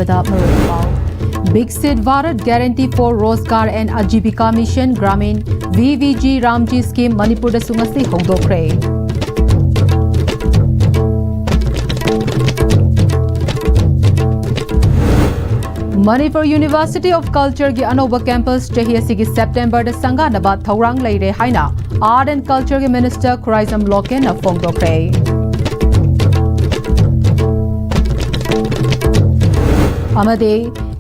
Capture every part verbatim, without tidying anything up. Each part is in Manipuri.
ꯕꯗ ꯃꯔꯨꯑꯣꯏꯕ ꯄꯥꯎ꯫ Viksit Bharat Guarantee for Rozgar and Ajibika Mission Gramin, V V G Ramji Scheme ꯃꯅꯤꯄꯨꯔꯗꯁꯨ ꯉꯁꯤ ꯍꯧꯗꯣꯛꯈ꯭ꯔꯦ꯫ Manipur University of Culture ꯒꯤ ꯑꯅꯧꯕ campus ꯆꯍꯤ ꯑꯁꯤꯒꯤ September ꯗ ꯁꯪꯒꯥꯅꯕ ꯊꯧꯔꯥꯡ ꯂꯩꯔꯦ ꯍꯥꯏꯅ Art and Culture ꯒꯤ Minister ꯈꯨꯔꯥꯏꯖꯝ ꯂꯣꯀꯦꯟꯅ ꯐꯣꯡꯗꯣꯛꯈ꯭ꯔꯦ꯫ ꯑꯃꯗꯤ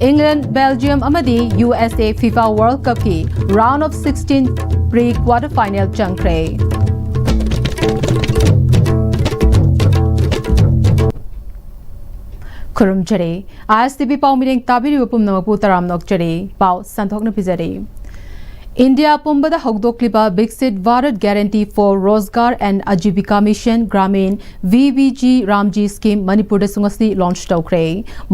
England, Belgium ꯑꯃꯗꯤ U S A FIFA World Cup ꯀꯤ round of sixteen pre quarter final ꯆꯪꯈ꯭ꯔꯦ꯫ ꯈꯨꯔꯨꯝꯖꯔꯤ꯫ I S T V ꯄꯥꯎ ꯃꯤꯔꯦꯡ ꯇꯥꯕꯤꯔꯤꯕ ꯄꯨꯝꯅꯃꯛꯄꯨ ꯇꯔꯥꯝꯅ ꯑꯣꯛꯆꯔꯤ꯫ ꯄꯥꯎ ꯁꯟꯗꯣꯛꯅ ꯄꯤꯖꯔꯤ꯫ ꯏꯟꯗꯤꯌꯥ ꯄꯨꯝꯕꯗ ꯍꯧꯗꯣꯛꯂꯤꯕ Viksit Bharat Guarantee for Rozgar and Ajibika Mission Gramin, V V G Ramji Scheme ꯃꯅꯤꯄꯨꯔꯗꯁꯨ ꯉꯁꯤ launch ꯇꯧꯈ꯭ꯔꯦ꯫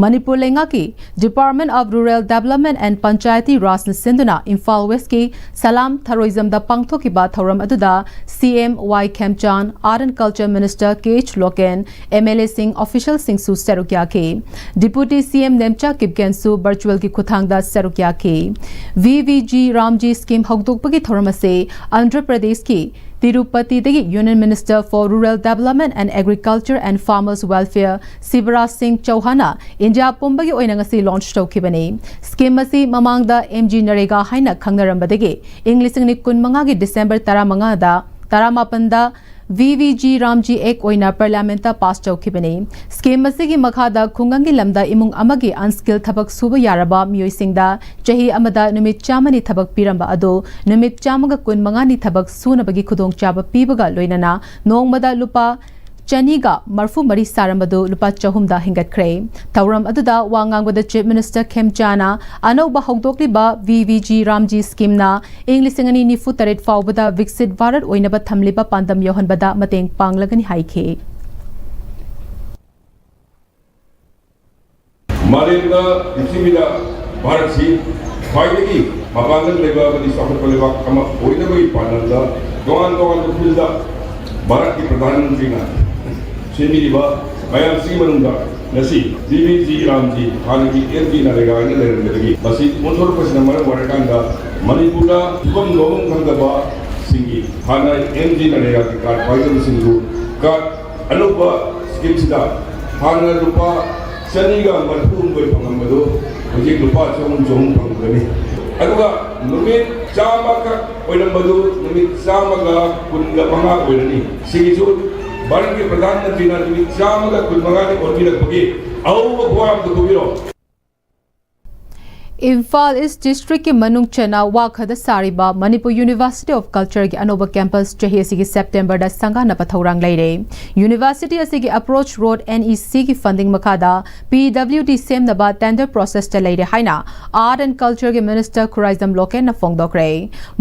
ꯃꯅꯤꯄꯨꯔ ꯂꯩꯉꯥꯛꯀꯤ Department of Rural Development and Panchayati ꯔꯥꯖꯅ ꯁꯤꯟꯗꯨꯅ ꯏꯝꯐꯥꯜ ꯋꯦꯁꯀꯤ ꯁꯂꯥꯝ ꯊꯔꯣꯏꯖꯝꯗ ꯄꯥꯡꯊꯣꯛꯈꯤꯕ ꯊꯧꯔꯝ ꯑꯗꯨꯗ C M Y ꯈꯦꯝꯆꯥꯟ, Art and Culture Minister K H local, M L A ꯁꯤꯡ, official ꯁꯤꯡꯁꯨ ꯁꯔꯨꯛ ꯌꯥꯈꯤ꯫ Deputy C M Nemcha ꯀꯤꯞꯒꯦꯟꯁꯨ virtual ꯒꯤ ꯈꯨꯠꯊꯥꯡꯗ ꯁꯔꯨꯛ ꯌꯥꯈꯤ꯫ V V G Ramji Scheme ꯍꯧꯗꯣꯛꯄꯒꯤ ꯊꯧꯔꯝ ꯑꯁꯤ ꯑꯟꯙ꯭ꯔ ꯄ꯭ꯔꯗꯦꯁꯀꯤ ꯇꯤꯔꯨꯄꯇꯤꯗꯒꯤ Union Minister for Rural Development and Agriculture and Farmers Welfare Shivraj ꯁꯤꯡ ꯆꯧꯍꯥꯟꯅ ꯏꯟꯗꯤꯌꯥ ꯄꯨꯝꯕꯒꯤ ꯑꯣꯏꯅ ꯉꯁꯤ launch ꯇꯧꯈꯤꯕꯅꯤ꯫ Scheme ꯑꯁꯤ ꯃꯃꯥꯡꯗ M G ꯅꯔꯦꯒꯥ ꯍꯥꯏꯅ ꯈꯪꯅꯔꯝꯕꯗꯒꯤ ꯏꯪ ꯂꯤꯁꯤꯡ ꯑꯅꯤ ꯀꯨꯟꯃꯉꯥꯒꯤ December ꯇꯔꯥꯃꯉꯥꯗ, ꯇꯔꯥꯃꯥꯄꯟꯗ V V G Ramji Act ꯑꯣꯏꯅ Parliament ꯇ pass ꯇꯧꯈꯤꯕꯅꯤ꯫ Scheme ꯑꯁꯤꯒꯤ ꯃꯈꯥꯗ ꯈꯨꯡꯒꯪꯒꯤ ꯂꯝꯗ ꯏꯃꯨꯡ ꯑꯃꯒꯤ unskilled ꯊꯕꯛ ꯁꯨꯕ ꯌꯥꯔꯕ ꯃꯤꯑꯣꯏꯁꯤꯡꯗ ꯆꯍꯤ ꯑꯃꯗ ꯅꯨꯃꯤꯠ ꯆꯥꯝꯃꯅꯤ ꯊꯕꯛ ꯄꯤꯔꯝꯕ ꯑꯗꯨ ꯅꯨꯃꯤꯠ ꯆꯥꯝꯃꯒ ꯀꯨꯟꯃꯉꯥꯅꯤ ꯊꯕꯛ ꯁꯨꯅꯕꯒꯤ ꯈꯨꯗꯣꯡꯆꯥꯕ ꯄꯤꯕꯒ ꯂꯣꯏꯅꯅ ꯅꯣꯡꯃꯗ ꯂꯨꯄꯥ ꯆꯅꯤꯒ ꯃꯔꯐꯨ ꯃꯔꯤ ꯁꯥꯔꯝꯕꯗꯨ ꯂꯨꯄꯥ ꯆꯍꯨꯝꯗ ꯍꯦꯟꯒꯠꯈ꯭ꯔꯦ꯫ ꯊꯧꯔꯝ ꯑꯗꯨꯗ ꯋꯥ ꯉꯥꯡꯕꯗ Chief Minister ꯈꯦꯝꯆꯥꯅ ꯑꯅꯧꯕ ꯍꯧꯗꯣꯛꯂꯤꯕ V V G Ramji Scheme ꯅ ꯏꯪ ꯂꯤꯁꯤꯡ ꯑꯅꯤ ꯅꯤꯐꯨ ꯇꯔꯦꯠ ꯐꯥꯎꯕꯗ ꯕꯤꯛꯁꯤꯠ ꯚꯥꯔꯠ ꯑꯣꯏꯅꯕ ꯊꯝꯂꯤꯕ ꯄꯥꯟꯗꯝ ꯌꯧꯍꯟꯕꯗ ꯃꯇꯦꯡ ꯄꯥꯡꯂꯒꯅꯤ ꯍꯥꯏꯈꯤ꯫ ꯃꯥꯂꯦꯝꯗ, ꯄ꯭ꯔꯤꯊꯤꯕꯤꯗ ꯚꯥꯔꯠꯁꯤ ꯈ꯭ꯋꯥꯏꯗꯒꯤ ꯃꯄꯥꯡꯒꯜ ꯂꯩꯕ ꯑꯃꯗꯤ ꯆꯥꯎꯈꯠꯄ ꯂꯩꯕꯥꯛ ꯑꯃ ꯑꯣꯏꯅꯕꯒꯤ ꯄꯥꯟꯗꯝꯗ ꯇꯣꯉꯥꯟ ꯇꯣꯉꯥꯟꯕ field ꯗ ꯚꯥꯔꯠꯀꯤ ꯄ꯭ꯔꯙꯥꯟ ꯃꯟꯇ꯭ꯔꯤꯅ ꯁꯤꯟꯕꯤꯔꯤꯕ ꯃꯌꯥꯝꯁꯤꯒꯤ ꯃꯅꯨꯡꯗ ꯉꯁꯤ ꯕꯤ ꯕꯤ ꯖꯤ ꯔꯥꯝꯖꯤ, ꯍꯥꯟꯅꯒꯤ ꯑꯦꯝ ꯖꯤ ꯅꯔꯦꯒꯥ ꯍꯥꯏꯅ ꯂꯩꯔꯝꯕꯗꯒꯤ ꯃꯁꯤ ꯑꯣꯟꯊꯣꯔꯛꯄꯁꯤꯅ ꯃꯔꯝ ꯑꯣꯏꯔꯀꯥꯟꯗ ꯃꯅꯤꯄꯨꯔꯗ ꯁꯨꯐꯝ ꯅꯣꯝꯐꯝ ꯈꯪꯗꯕꯁꯤꯡꯒꯤ, ꯍꯥꯟꯅ ꯑꯦꯝ ꯖꯤ ꯅꯔꯦꯒꯥꯒꯤ ꯀꯥꯔꯗ ꯄꯥꯏꯖꯕꯁꯤꯡꯁꯨ ꯀꯥꯔꯗ ꯑꯅꯧꯕ ꯁ꯭ꯀꯤꯝꯁꯤꯗ ꯍꯥꯟꯅ ꯂꯨꯄꯥ ꯆꯅꯤꯒ ꯃꯔꯤꯐꯨ ꯍꯨꯝꯗꯣꯏ ꯐꯪꯂꯝꯕꯗꯨ ꯍꯧꯖꯤꯛ ꯂꯨꯄꯥ ꯆꯍꯨꯝ, ꯆꯍꯨꯝ ꯐꯪꯒꯅꯤ꯫ ꯑꯗꯨꯒ ꯅꯨꯃꯤꯠ ꯆꯥꯝꯃꯈꯛ ꯑꯣꯏꯔꯝꯕꯗꯨ ꯅꯨꯃꯤꯠ ꯆꯥꯝꯃꯒ ꯀꯨꯟꯒ ꯃꯉꯥ ꯑꯣꯏꯔꯅꯤ꯫ ꯁꯤꯒꯤꯁꯨ ꯚꯥꯔꯠꯀꯤ ꯄ꯭ꯔꯙꯥꯟ ꯃꯟꯇ꯭ꯔꯤꯅ ꯅꯨꯃꯤꯠ ꯆꯥꯝꯃꯒ ꯀꯨꯟꯃꯉꯥꯅꯤ ꯑꯣꯟꯕꯤꯔꯛꯄꯒꯤ ꯑꯍꯧꯕ ꯈꯨꯋꯥ ꯑꯝꯇ ꯈꯨꯕꯤꯔꯣ꯫ ꯏꯝꯐꯥꯜ ꯏꯁ ꯗꯤꯁꯇ꯭ꯔꯤꯛꯀꯤ ꯃꯅꯨꯡ ꯆꯟꯅ ꯋꯥꯈꯗ ꯁꯥꯔꯤꯕ ꯃꯅꯤꯄꯨꯔ ꯌꯨꯅꯤꯚꯔꯁꯤꯇꯤ ꯑꯣꯐ ꯀꯜꯆꯔꯒꯤ ꯑꯅꯧꯕ ꯀꯦꯝꯄꯁ ꯆꯍꯤ ꯑꯁꯤꯒꯤ ꯁꯦꯞꯇꯦꯝꯕꯔꯗ ꯁꯪꯒꯥꯅꯕ ꯊꯧꯔꯥꯡ ꯂꯩꯔꯦ꯫ ꯌꯨꯅꯤꯚꯔꯁꯤꯇꯤ ꯑꯁꯤꯒꯤ ꯑꯦꯄ꯭ꯔꯣꯆ ꯔꯣꯗ, ꯑꯦꯟ ꯏ ꯁꯤꯒꯤ ꯐꯟꯗꯤꯡ ꯃꯈꯥꯗ ꯄꯤ ꯗꯕ꯭ꯂꯤꯎ ꯗꯤ ꯁꯦꯝꯅꯕ ꯇꯦꯟꯗꯔ ꯄ꯭ꯔꯣꯁꯦꯁꯇ ꯂꯩꯔꯦ ꯍꯥꯏꯅ ꯑꯥꯔꯠ ꯑꯦꯟ ꯀꯜꯆꯔꯒꯤ ꯃꯤꯅꯤꯁꯇꯔ ꯈꯨꯔꯥꯏꯖꯝ ꯂꯣꯀꯦꯟꯅ ꯐꯣꯡꯗꯣꯛꯈ꯭ꯔꯦ꯫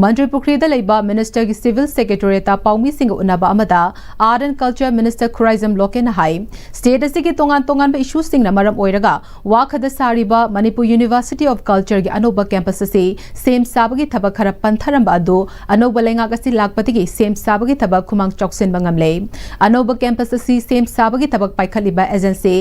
ꯃꯟꯇ꯭ꯔꯤ ꯄꯨꯈ꯭ꯔꯤꯗ ꯂꯩꯕ ꯃꯤꯅꯤꯁꯇꯔꯒꯤ ꯁꯤꯚꯤꯜ ꯁꯦꯀ꯭ꯔꯦꯇꯦꯔꯤꯌꯦꯠꯇ ꯄꯥꯎꯃꯤꯁꯤꯡꯒ ꯎꯅꯕ ꯑꯃꯗ art and culture minister Khuraijam ꯂꯣꯀꯦꯟꯅ ꯍꯥꯏ, ꯁ꯭ꯇꯦꯠ ꯑꯁꯤꯒꯤ ꯇꯣꯉꯥꯟ ꯇꯣꯉꯥꯟꯕ ꯏꯁꯨꯁꯤꯡꯅ ꯃꯔꯝ ꯑꯣꯏꯔꯒ ꯋꯥꯈꯗ ꯁꯥꯔꯤꯕ ꯃꯅꯤꯄꯨꯔ ꯌꯨꯅꯤꯚꯔꯁꯤꯇꯤ ꯑꯣꯐ ꯀꯜꯆꯔꯒꯤ ꯑꯅꯧꯕ ꯀꯦꯝꯄꯁ ꯑꯁꯤ ꯁꯦꯝ ꯁꯥꯕꯒꯤ ꯊꯕꯛ ꯈꯔ ꯄꯟꯊꯔꯝꯕ ꯑꯗꯨ ꯑꯅꯧꯕ ꯂꯩꯉꯥꯛ ꯑꯁꯤ ꯂꯥꯛꯄꯗꯒꯤ ꯁꯦꯝ ꯁꯥꯕꯒꯤ ꯊꯕꯛ ꯈꯨꯃꯥꯡ ꯆꯥꯎꯁꯤꯟꯕ ꯉꯝꯂꯦ꯫ ꯑꯅꯧꯕ ꯀꯦꯝꯄꯁ ꯑꯁꯤ ꯁꯦꯝ ꯁꯥꯕꯒꯤ ꯊꯕꯛ ꯄꯥꯏꯈꯠꯂꯤꯕ agency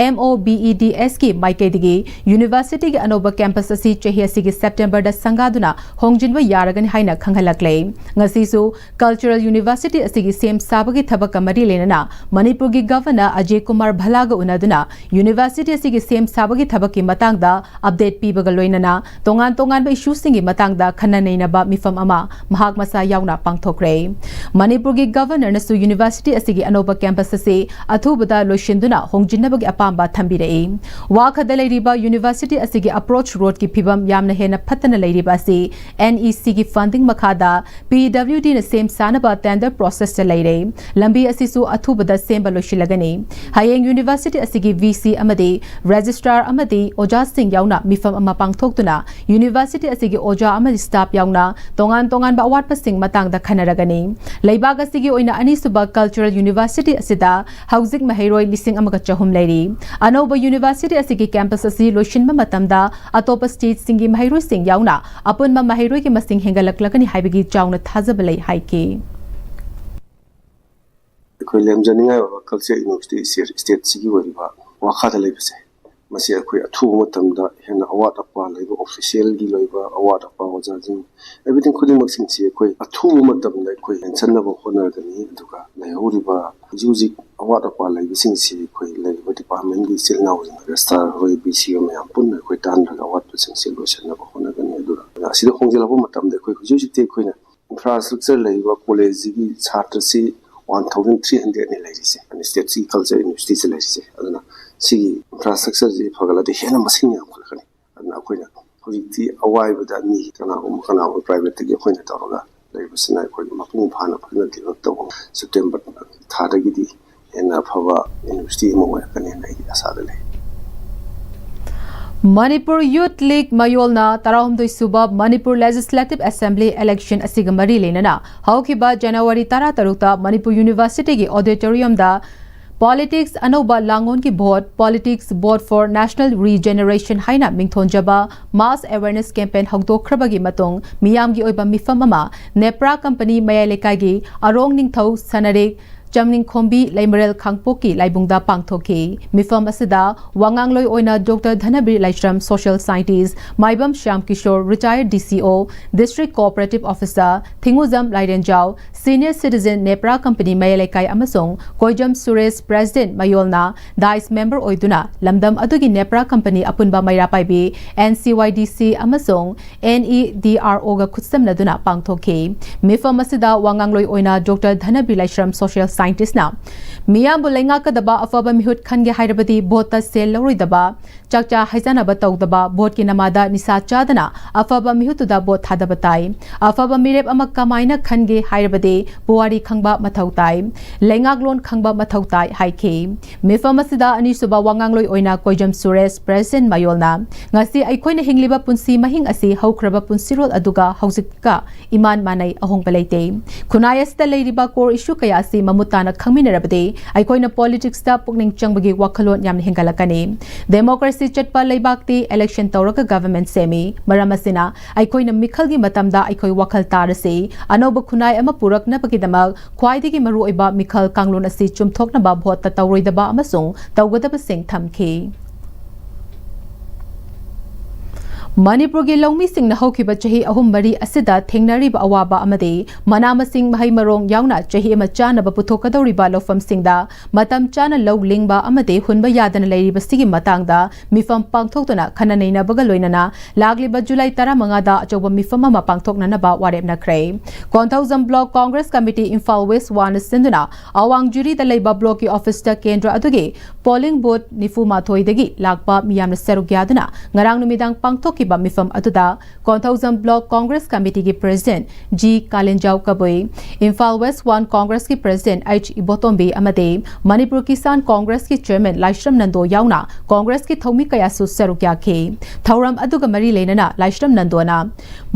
M O B E ꯗꯤ ꯑꯦꯁꯀꯤ ꯃꯥꯏꯀꯩꯗꯒꯤ ꯌꯨꯅꯤꯚꯔꯁꯤꯇꯤꯒꯤ ꯑꯅꯧꯕ ꯀꯦꯝꯄꯁ ꯑꯁꯤ ꯆꯍꯤ ꯑꯁꯤꯒꯤ ꯁꯦꯞꯇꯦꯝꯕꯔꯗ ꯁꯪꯒꯥꯗꯨꯅ ꯍꯣꯡꯖꯤꯟꯕ ꯌꯥꯔꯒꯅꯤ ꯍꯥꯏꯅ ꯈꯪꯍꯜꯂꯛꯂꯦ꯫ ꯉꯁꯤꯁꯨ ꯀꯜꯆꯔꯦꯜ ꯌꯨꯅꯤꯚꯔꯁꯤꯇꯤ ꯑꯁꯤꯒꯤ ꯁꯦꯝ ꯁꯥꯕꯒꯤ ꯊꯕꯛꯀ ꯃꯔꯤ ꯂꯩꯅꯅ ꯃꯅꯤꯄꯨꯔꯒꯤ ꯒꯚꯔꯅꯔ ꯑꯖꯌ ꯀꯨꯃꯥꯔ ꯚꯜꯂꯥꯒ ꯎꯅꯗꯨꯅ ꯌꯨꯅꯤꯚꯔꯁꯤꯇꯤ ꯑꯁꯤꯒꯤ ꯁꯦꯝ ꯁꯥꯕꯒꯤ ꯊꯕꯛꯀꯤ ꯃꯇꯥꯡꯗ ꯑꯞꯗꯦꯠ ꯄꯤꯕꯒ ꯂꯣꯏꯅꯅ ꯇꯣꯉꯥꯟ ꯇꯣꯉꯥꯟꯕ ꯏꯁꯨꯁꯤꯡꯒꯤ ꯃꯇꯥꯡꯗ ꯈꯟꯅ ꯅꯩꯅꯕ ꯃꯤꯐꯝ ꯑꯃ ꯃꯍꯥꯛ ꯃꯁꯥ ꯌꯥꯎꯅ ꯄꯥꯡꯊꯣꯛꯈ꯭ꯔꯦ꯫ ꯃꯅꯤꯄꯨꯔꯒꯤ ꯒꯚꯔꯅꯔꯅꯁꯨ ꯌꯨꯅꯤꯚꯔꯁꯤꯇꯤ ꯑꯁꯤꯒꯤ ꯑꯅꯧꯕ ꯀꯦꯝꯄꯁ ꯑꯁꯤ ꯑꯊꯨꯕꯗ ꯂꯣꯏꯁꯤꯟꯗꯨꯅ ꯍꯣꯡꯖꯤꯟꯅꯕꯒꯤ ꯑꯄꯥꯝꯕ ꯊꯝꯕꯤꯔꯛꯏ꯫ ꯋꯥꯈꯗ ꯂꯩꯔꯤꯕ ꯌꯨꯅꯤꯚꯔꯁꯤꯇꯤ ꯑꯁꯤꯒꯤ ꯑꯦꯄ꯭ꯔꯣꯆ ꯔꯣꯗꯀꯤ ꯐꯤꯕꯝ ꯌꯥꯝꯅ ꯍꯦꯟꯅ ꯐꯠꯇꯅ ꯂꯩꯔꯤꯕ ꯑꯁꯤ ꯑꯦꯟ ꯏ ꯁꯤꯒꯤ ꯐꯟꯗꯤꯡ ꯃꯈꯥꯗ ꯄꯤ ꯗꯕ꯭ꯂꯤꯎ ꯗꯤꯅ ꯁꯦꯝ ꯁꯥꯅꯕ ꯇꯦꯟꯗꯔ ꯄ꯭ꯔꯣꯁꯦꯁꯇ ꯂꯩꯔꯦ꯫ ꯂꯝꯕꯤ ꯑꯁꯤꯁꯨ ꯑꯊꯨꯕꯗ ꯁꯦꯝꯕ ꯂꯣꯏꯁꯤꯜꯂꯒꯅꯤ꯫ ꯍꯌꯦꯡ ꯌꯨꯅꯤꯚꯔꯁꯤꯇꯤ ꯑꯁꯤꯒꯤ ꯚꯤ ꯁꯤ ꯑꯃꯗꯤ ꯔꯦꯖꯤꯁꯇ꯭ꯔꯥꯔ ꯑꯃꯗꯤ ꯑꯣꯖꯥꯁꯤꯡ ꯌꯥꯎꯅ ꯃꯤꯐꯝ ꯑꯃ ꯄꯥꯡꯊꯣꯛꯇꯨꯅ ꯌꯨꯅꯤꯚꯔꯁꯤꯇꯤ ꯑꯁꯤꯒꯤ ꯑꯣꯖꯥ ꯑꯃꯗꯤ ꯁ꯭ꯇꯥꯐ ꯌꯥꯎꯅ ꯇꯣꯉꯥꯟ ꯇꯣꯉꯥꯟꯕ ꯑꯋꯥꯠꯄꯁꯤꯡ ꯃꯇꯥꯡꯗ ꯈꯟꯅꯔꯒꯅꯤ꯫ ꯂꯩꯕꯥꯛ ꯑꯁꯤꯒꯤ ꯑꯣꯏꯅ ꯑꯅꯤꯁꯨꯕ ꯀꯜꯆꯔꯦꯜ ꯌꯨꯅꯤꯚꯔꯁꯤꯇꯤ ꯑꯁꯤꯗ ꯍꯧꯖꯤꯛ ꯃꯍꯩꯔꯣꯏ ꯂꯤꯁꯤꯡ ꯑꯃꯒ ꯆꯍꯨꯝ ꯂꯩꯔꯤ꯫ ꯑꯅꯧꯕ ꯌꯨꯅꯤꯚꯔꯁꯤꯇꯤ ꯑꯁꯤꯒꯤ ꯀꯦꯝꯄꯁ ꯑꯁꯤ ꯂꯣꯏꯁꯤꯟꯕ ꯃꯇꯝꯗ ꯑꯇꯣꯞꯄ ꯁ꯭ꯇꯦꯠꯁꯤꯡꯒꯤ ꯃꯍꯩꯔꯣꯏꯁꯤꯡ ꯌꯥꯎꯅ ꯑꯄꯨꯟꯕ ꯃꯍꯩꯔꯣꯏꯒꯤ ꯃꯁꯤꯡ ꯍꯦꯟꯒꯠꯂꯛꯂꯒꯅꯤ ꯍꯥꯏꯕꯒꯤ ꯆꯥꯎꯅ ꯊꯥꯖꯕ ꯂꯩ ꯍꯥꯏꯈꯤ꯫ ꯑꯩꯈꯣꯏ ꯂꯦꯝꯖꯅꯤꯡꯉꯥꯏ ꯑꯣꯏꯕ ꯀꯜꯆꯔꯦꯜ ꯌꯨꯅꯤꯚꯔꯁꯤꯇꯤ ꯁ꯭ꯇꯦꯠꯁꯤꯒꯤ ꯑꯣꯏꯔꯤꯕ ꯋꯥꯈꯥꯗ ꯂꯩꯕꯁꯦ, ꯃꯁꯤ ꯑꯩꯈꯣꯏ ꯑꯊꯨꯕ ꯃꯇꯝꯗ ꯍꯦꯟꯅ ꯑꯋꯥꯠ ꯑꯄꯥ ꯂꯩꯕ, ꯑꯣꯐꯤꯁꯤꯌꯦꯜꯒꯤ ꯂꯩꯕ ꯑꯋꯥꯠ ꯑꯄꯥ, ꯑꯣꯖꯥꯁꯤꯡ, everything ꯈꯨꯗꯤꯡꯃꯛꯁꯤꯡꯁꯤ ꯑꯩꯈꯣꯏ ꯑꯊꯨꯕ ꯃꯇꯝꯗ ꯑꯩꯈꯣꯏ ꯍꯦꯟꯁꯟꯅꯕ ꯍꯣꯠꯅꯒꯅꯤ꯫ ꯑꯗꯨꯒ ꯂꯩꯍꯧꯔꯤꯕ ꯍꯧꯖꯤꯛ ꯍꯧꯖꯤꯛ ꯑꯋꯥꯠ ꯑꯄꯥ ꯂꯩꯕꯁꯤꯡꯁꯤ ꯑꯩꯈꯣꯏ ꯂꯩꯔꯤꯕ ꯗꯤꯄꯥꯔꯠꯃꯦꯟꯒꯤ ꯏꯆꯤꯜ ꯏꯅꯥꯎꯁꯤꯡ, ꯔꯦꯖꯤꯁꯇ꯭ꯔꯥꯔ ꯍꯣꯏ, ꯕꯤ ꯁꯤ ꯑꯣ ꯃꯌꯥꯝ ꯄꯨꯟꯅ ꯑꯩꯈꯣꯏ ꯇꯥꯟꯅꯔꯒ ꯑꯋꯥꯠꯄꯁꯤꯡꯁꯤ ꯂꯣꯏꯁꯤꯟꯅꯕ ꯍꯣꯠꯅꯒꯅꯤ꯫ ꯑꯗꯨꯅ ꯑꯁꯤꯗ ꯍꯣꯡꯖꯤꯜꯂꯛꯄ ꯃꯇꯝꯗ ꯑꯩꯈꯣꯏ ꯍꯧꯖꯤꯛ ꯍꯧꯖꯤꯛꯇꯤ ꯑꯩꯈꯣꯏꯅ ꯏꯟꯐ꯭ꯔꯥꯁ꯭ꯇ꯭ꯔꯛꯆꯔ ꯂꯩꯔꯤꯕ ꯀꯣꯂꯦꯖꯁꯤꯒꯤ ꯁꯥꯇ꯭ꯔꯁꯤ ꯋꯥꯟ ꯊꯥꯎꯖꯟ ꯊ꯭ꯔꯤ ꯍꯟꯗ꯭ꯔꯦꯠꯅꯤ ꯂꯩꯔꯤꯁꯦ, ꯁ꯭ꯇꯦꯠꯁꯤꯒꯤ ꯀꯜꯆꯔ ꯌꯨꯅꯤꯚꯔꯁꯤꯇꯤꯁꯤ ꯂꯩꯔꯤꯁꯦ꯫ ꯑꯗꯨꯅ ꯁꯤꯒꯤ ꯏꯟꯐ꯭ꯔꯥꯁ꯭ꯇ꯭ꯔꯛꯆꯔꯁꯤ ꯐꯒꯠꯂꯗꯤ ꯍꯦꯟꯅ ꯃꯁꯤꯡ ꯌꯥꯝꯈꯠꯂꯛꯀꯅꯤ꯫ ꯑꯗꯨꯅ ꯑꯩꯈꯣꯏꯅ ꯍꯧꯖꯤꯛꯇꯤ ꯑꯋꯥꯏꯕꯗ ꯃꯤ ꯀꯅꯥꯒꯨꯝꯕ ꯀꯅꯥꯒꯨꯝꯕ ꯄ꯭ꯔꯥꯏꯚꯦꯠꯇꯒꯤ ꯑꯩꯈꯣꯏꯅ ꯇꯧꯔꯒ ꯂꯩꯕꯁꯤꯅ ꯑꯩꯈꯣꯏꯒꯤ ꯃꯄꯨꯡ ꯐꯥꯅ ꯐꯖꯅ ꯗꯤꯕꯂꯞ ꯇꯧꯕ ꯁꯦꯞꯇꯦꯝꯕꯔ ꯊꯥꯗꯒꯤꯗꯤ ꯍꯦꯟꯅ ꯑꯐꯕ ꯌꯨꯅꯤꯚꯔꯁꯤꯇꯤ ꯑꯃ ꯑꯣꯏꯔꯛꯀꯅꯤ ꯍꯥꯏꯅ ꯑꯩꯒꯤ ꯑꯁꯥꯗ ꯂꯩ꯫ ꯃꯅꯤꯄꯨꯔ ꯌꯨꯊ ꯂꯤꯒ ꯃꯌꯣꯜꯅ ꯇꯔꯥꯍꯨꯝꯗꯣꯏ ꯁꯨꯕ ꯃꯅꯤꯄꯨꯔ ꯂꯦꯖꯤꯁꯂꯦꯇꯤꯚ ꯑꯦꯁꯦꯝꯕ꯭ꯂꯤ ꯏꯂꯦꯛꯁꯟ ꯑꯁꯤꯒ ꯃꯔꯤ ꯂꯩꯅꯅ ꯍꯧꯈꯤꯕ ꯖꯅꯋꯥꯔꯤ ꯇꯔꯥꯇꯔꯨꯛꯇ ꯃꯅꯤꯄꯨꯔ ꯌꯨꯅꯤꯚꯔꯁꯤꯇꯤꯒꯤ ꯑꯣꯗꯤꯇꯣꯔꯤꯌꯝꯗ ꯄꯣꯂꯤꯇꯤꯛꯁ ꯑꯅꯧꯕ ꯂꯥꯡꯑꯣꯟꯒꯤ vote, Politics Vote for National Regeneration ꯍꯥꯏꯅ ꯃꯤꯡꯊꯣꯟꯖꯕ ꯃꯥꯁ ꯑꯦꯋꯦꯔꯅꯦꯁ ꯀꯦꯝꯄꯦꯟ ꯍꯧꯗꯣꯛꯈ꯭ꯔꯕꯒꯤ ꯃꯇꯨꯡ ꯃꯤꯌꯥꯝꯒꯤ ꯑꯣꯏꯕ ꯃꯤꯐꯝ ꯑꯃ ꯅꯦꯄ꯭ꯔꯥ ꯀꯝꯄꯅꯤ ꯃꯌꯥꯏ ꯂꯩꯀꯥꯏꯒꯤ ꯑꯔꯣꯡ ꯅꯤꯡꯊꯧ ꯁꯅꯔꯤꯛ ꯆꯝꯅꯤꯡꯈꯣꯝꯕꯤ ꯂꯩꯃꯔꯦꯜ ꯈꯥꯡꯄꯣꯛꯀꯤ ꯂꯥꯏꯕꯨꯡꯗ ꯄꯥꯡꯊꯣꯛꯈꯤ꯫ ꯃꯤꯐꯝ ꯑꯁꯤꯗ ꯋꯥꯉꯥꯡꯂꯣꯏ ꯑꯣꯏꯅ doctor Dhanabir Laishram, social scientist, Maibam Shyam Kishore, retired D C O, district cooperative officer Thingujam Lairenjao, senior citizen ꯅꯦꯄ꯭ꯔꯥ ꯀꯝꯄꯅꯤ ꯃꯌꯥꯏ ꯂꯩꯀꯥꯏ ꯑꯃꯁꯨꯡ ꯀꯣꯏꯖꯝ ꯁꯨꯔꯦꯁ, ꯄ꯭ꯔꯦꯁꯤꯗꯦꯟꯠ ꯃꯌꯣꯜꯅ ꯗꯥꯏꯁ ꯃꯦꯝꯕꯔ ꯑꯣꯏꯗꯨꯅ ꯂꯝꯗꯝ ꯑꯗꯨꯒꯤ ꯅꯦꯄ꯭ꯔꯥ ꯀꯝꯄꯅꯤ ꯑꯄꯨꯟꯕ ꯃꯩꯔꯥ ꯄꯥꯏꯕꯤ, ꯑꯦꯟ ꯁꯤ ꯋꯥꯏ ꯗꯤ ꯁꯤ ꯑꯃꯁꯨꯡ ꯑꯦꯟ ꯏ ꯗꯤ ꯑꯥꯔ ꯑꯣꯒ ꯈꯨꯠꯁꯝꯅꯗꯨꯅ ꯄꯥꯡꯊꯣꯛꯈꯤ꯫ ꯃꯤꯐꯝ ꯑꯁꯤꯗ ꯋꯥꯉꯥꯡꯂꯣꯏ ꯑꯣꯏꯅ ꯗꯣꯛꯇꯔ ꯙꯅꯕꯤꯔ ꯂꯥꯏꯁ꯭ꯔꯝ, ꯁꯣꯁꯤꯌꯦꯜ ꯁꯥꯏꯟꯇꯤꯁꯅ ꯃꯤꯌꯥꯝꯕꯨ ꯂꯩꯉꯥꯛꯀꯗꯕ ꯑꯐꯕ ꯃꯤꯍꯨꯠ ꯈꯟꯒꯦ ꯍꯥꯏꯔꯕꯗꯤ ꯚꯣꯠꯇ ꯁꯦꯜ ꯂꯧꯔꯣꯏꯗꯕ, ꯆꯥꯛꯆꯥ ꯍꯩꯖꯥꯟꯅꯕ ꯇꯧꯗꯕ, ꯚꯣꯠꯀꯤ ꯅꯃꯥꯗ ꯅꯤꯁꯥ ꯆꯥꯗꯅ ꯑꯐꯕ ꯃꯤꯍꯨꯠꯇꯨꯗ ꯚꯣꯠ ꯊꯥꯗꯕ ꯇꯥꯏ꯫ ꯑꯐꯕ ꯃꯤꯔꯦꯞ ꯑꯃ ꯀꯃꯥꯏꯅ ꯈꯟꯒꯦ ꯍꯥꯏꯔꯕꯗꯤ ꯄꯨꯋꯥꯔꯤ ꯈꯪꯕ ꯃꯊꯧ ꯇꯥꯏ, ꯂꯩꯉꯥꯛꯂꯣꯟ ꯈꯪꯕ ꯃꯊꯧ ꯇꯥꯏ ꯍꯥꯏꯈꯤ꯫ ꯃꯤꯐꯝ ꯑꯁꯤꯗ ꯑꯅꯤꯁꯨꯕ ꯋꯥꯉꯥꯡꯂꯣꯏ ꯑꯣꯏꯅ ꯀꯣꯏꯖꯝ ꯁꯨꯔꯦꯁ, ꯄ꯭ꯔꯦꯁꯤꯗꯦꯟꯠ ꯃꯌꯣꯜꯅ ꯉꯁꯤ ꯑꯩꯈꯣꯏꯅ ꯍꯤꯡꯂꯤꯕ ꯄꯨꯟꯁꯤ ꯃꯍꯤꯡ ꯑꯁꯤ ꯍꯧꯈ꯭ꯔꯕ ꯄꯨꯟꯁꯤꯔꯣꯜ ꯑꯗꯨꯒ ꯍꯧꯖꯤꯛꯀ ꯏꯃꯥꯟ ꯃꯥꯟꯅꯩ, ꯑꯍꯣꯡꯕ ꯂꯩꯇꯦ꯫ ꯈꯨꯟꯅꯥꯏ ꯑꯁꯤꯗ ꯂꯩꯔꯤꯕ core issue ꯀꯌꯥ ꯑꯁꯤ ꯃꯃꯨꯠ ꯇꯥꯅ ꯈꯪꯃꯤꯟꯅꯔꯕꯗꯤ ꯑꯩꯈꯣꯏꯅ ꯄꯣꯂꯤꯇꯤꯛꯁꯇ ꯄꯨꯛꯅꯤꯡ ꯆꯪꯕꯒꯤ ꯋꯥꯈꯜꯂꯣꯟ ꯌꯥꯝꯅ ꯍꯦꯟꯒꯠꯂꯛꯀꯅꯤ꯫ ꯗꯦꯃꯣꯀ꯭ꯔꯦꯁꯤ ꯆꯠꯄ ꯂꯩꯕꯥꯛꯇꯤ ꯏꯂꯦꯛꯁꯟ ꯇꯧꯔꯒ ꯒꯚꯔꯟꯃꯦꯟꯠ ꯁꯦꯝꯃꯤ꯫ ꯃꯔꯝ ꯑꯁꯤꯅ ꯑꯩꯈꯣꯏꯅ ꯃꯤꯈꯜꯒꯤ ꯃꯇꯝꯗ ꯑꯩꯈꯣꯏ ꯋꯥꯈꯜ ꯇꯥꯔꯁꯤ꯫ ꯑꯅꯧꯕ ꯈꯨꯟꯅꯥꯏ ꯑꯃ ꯄꯨꯔꯛ ꯅꯕꯒꯤꯗꯃꯛ ꯈ꯭ꯋꯥꯏꯗꯒꯤ ꯃꯔꯨꯑꯣꯏꯕ ꯃꯤꯈꯜ ꯀꯥꯡꯂꯣꯟ ꯑꯁꯤ ꯆꯨꯝꯊꯣꯛꯅꯕ ꯚꯣꯠꯇ ꯇꯧꯔꯣꯏꯗꯕ ꯑꯃꯁꯨꯡ ꯇꯧꯒꯗꯕꯁꯤꯡ ꯊꯝꯈꯤ꯫ ꯃꯅꯤꯄꯨꯔꯒꯤ ꯂꯧꯃꯤꯁꯤꯡꯅ ꯍꯧꯈꯤꯕ ꯆꯍꯤ ꯑꯍꯨꯝ ꯃꯔꯤ ꯑꯁꯤꯗ ꯊꯦꯡꯅꯔꯤꯕ ꯑꯋꯥꯕ ꯑꯃꯗꯤ ꯃꯅꯥ ꯃꯁꯤꯡ, ꯃꯍꯩ ꯃꯔꯣꯡ ꯌꯥꯎꯅ ꯆꯍꯤ ꯑꯃ ꯆꯥꯅꯕ ꯄꯨꯊꯣꯛꯀꯗꯧꯔꯤꯕ ꯂꯧꯐꯝꯁꯤꯡꯗ ꯃꯇꯝ ꯆꯥꯅ ꯂꯧ ꯂꯤꯡꯕ ꯑꯃꯗꯤ ꯍꯨꯟꯕ ꯌꯥꯗꯅ ꯂꯩꯔꯤꯕꯁꯤꯒꯤ ꯃꯇꯥꯡꯗ ꯃꯤꯐꯝ ꯄꯥꯡꯊꯣꯛꯇꯨꯅ ꯈꯟꯅ ꯅꯩꯅꯕꯒ ꯂꯣꯏꯅꯅ ꯂꯥꯛꯂꯤꯕ ꯖꯨꯂꯥꯏ ꯇꯔꯥꯃꯉꯥꯗ ꯑꯆꯧꯕ ꯃꯤꯐꯝ ꯑꯃ ꯄꯥꯡꯊꯣꯛꯅꯅꯕ ꯋꯥꯔꯦꯞꯅꯈ꯭ꯔꯦ꯫ Konthoujam block congress committee Imphal west ꯋꯥꯟꯅ ꯁꯤꯟꯗꯨꯅ ꯑꯋꯥꯡ ꯖꯤꯔꯤꯗ ꯂꯩꯕ ꯕ꯭ꯂꯣꯛꯀꯤ ꯑꯣꯐꯤꯁꯇ ꯀꯦꯟꯗ꯭ꯔ ꯑꯗꯨꯒꯤ ꯄꯣꯂꯤꯡ ꯕꯨꯊ ꯅꯤꯐꯨ ꯃꯥꯊꯣꯏꯗꯒꯤ ꯂꯥꯛꯄ ꯃꯤꯌꯥꯝꯅ ꯁꯔꯨꯛ ꯌꯥꯗꯨꯅ ꯉꯔꯥꯡ ꯅꯨꯃꯤꯗꯥꯡ ꯄꯥꯡꯊꯣꯛꯈꯤꯕ ꯃꯤꯐꯝ ꯑꯗꯨꯗ ꯀꯣꯟꯊꯧꯖꯝ ꯕ꯭ꯂꯣꯛ ꯀꯣꯡꯒ꯭ꯔꯦꯁ ꯀꯃꯤꯇꯤꯒꯤ president G Kalenjao Kabui, Imphal west one ꯀꯣꯡꯒ꯭ꯔꯦꯁꯀꯤ ꯄ꯭ꯔꯦꯁꯤꯗꯦꯟꯠ ꯑꯩꯆ ꯏꯕꯣꯇꯣꯝꯕꯤ ꯑꯃꯗꯤ ꯃꯅꯤꯄꯨꯔ ꯀꯤꯁꯥꯟ ꯀꯣꯡꯒ꯭ꯔꯦꯁꯀꯤ ꯆꯤꯌꯔꯃꯦꯟ ꯂꯥꯏꯁ꯭ꯔꯝ ꯅꯟꯗꯣ ꯌꯥꯎꯅ ꯀꯣꯡꯒ꯭ꯔꯦꯁꯀꯤ ꯊꯧꯃꯤ ꯀꯌꯥꯁꯨ ꯁꯔꯨꯛ ꯌꯥꯈꯤ꯫ ꯊꯧꯔꯝ ꯑꯗꯨꯒ ꯃꯔꯤ ꯂꯩꯅꯅ ꯂꯥꯏꯁ꯭ꯔꯝ ꯅꯟꯗꯣꯅ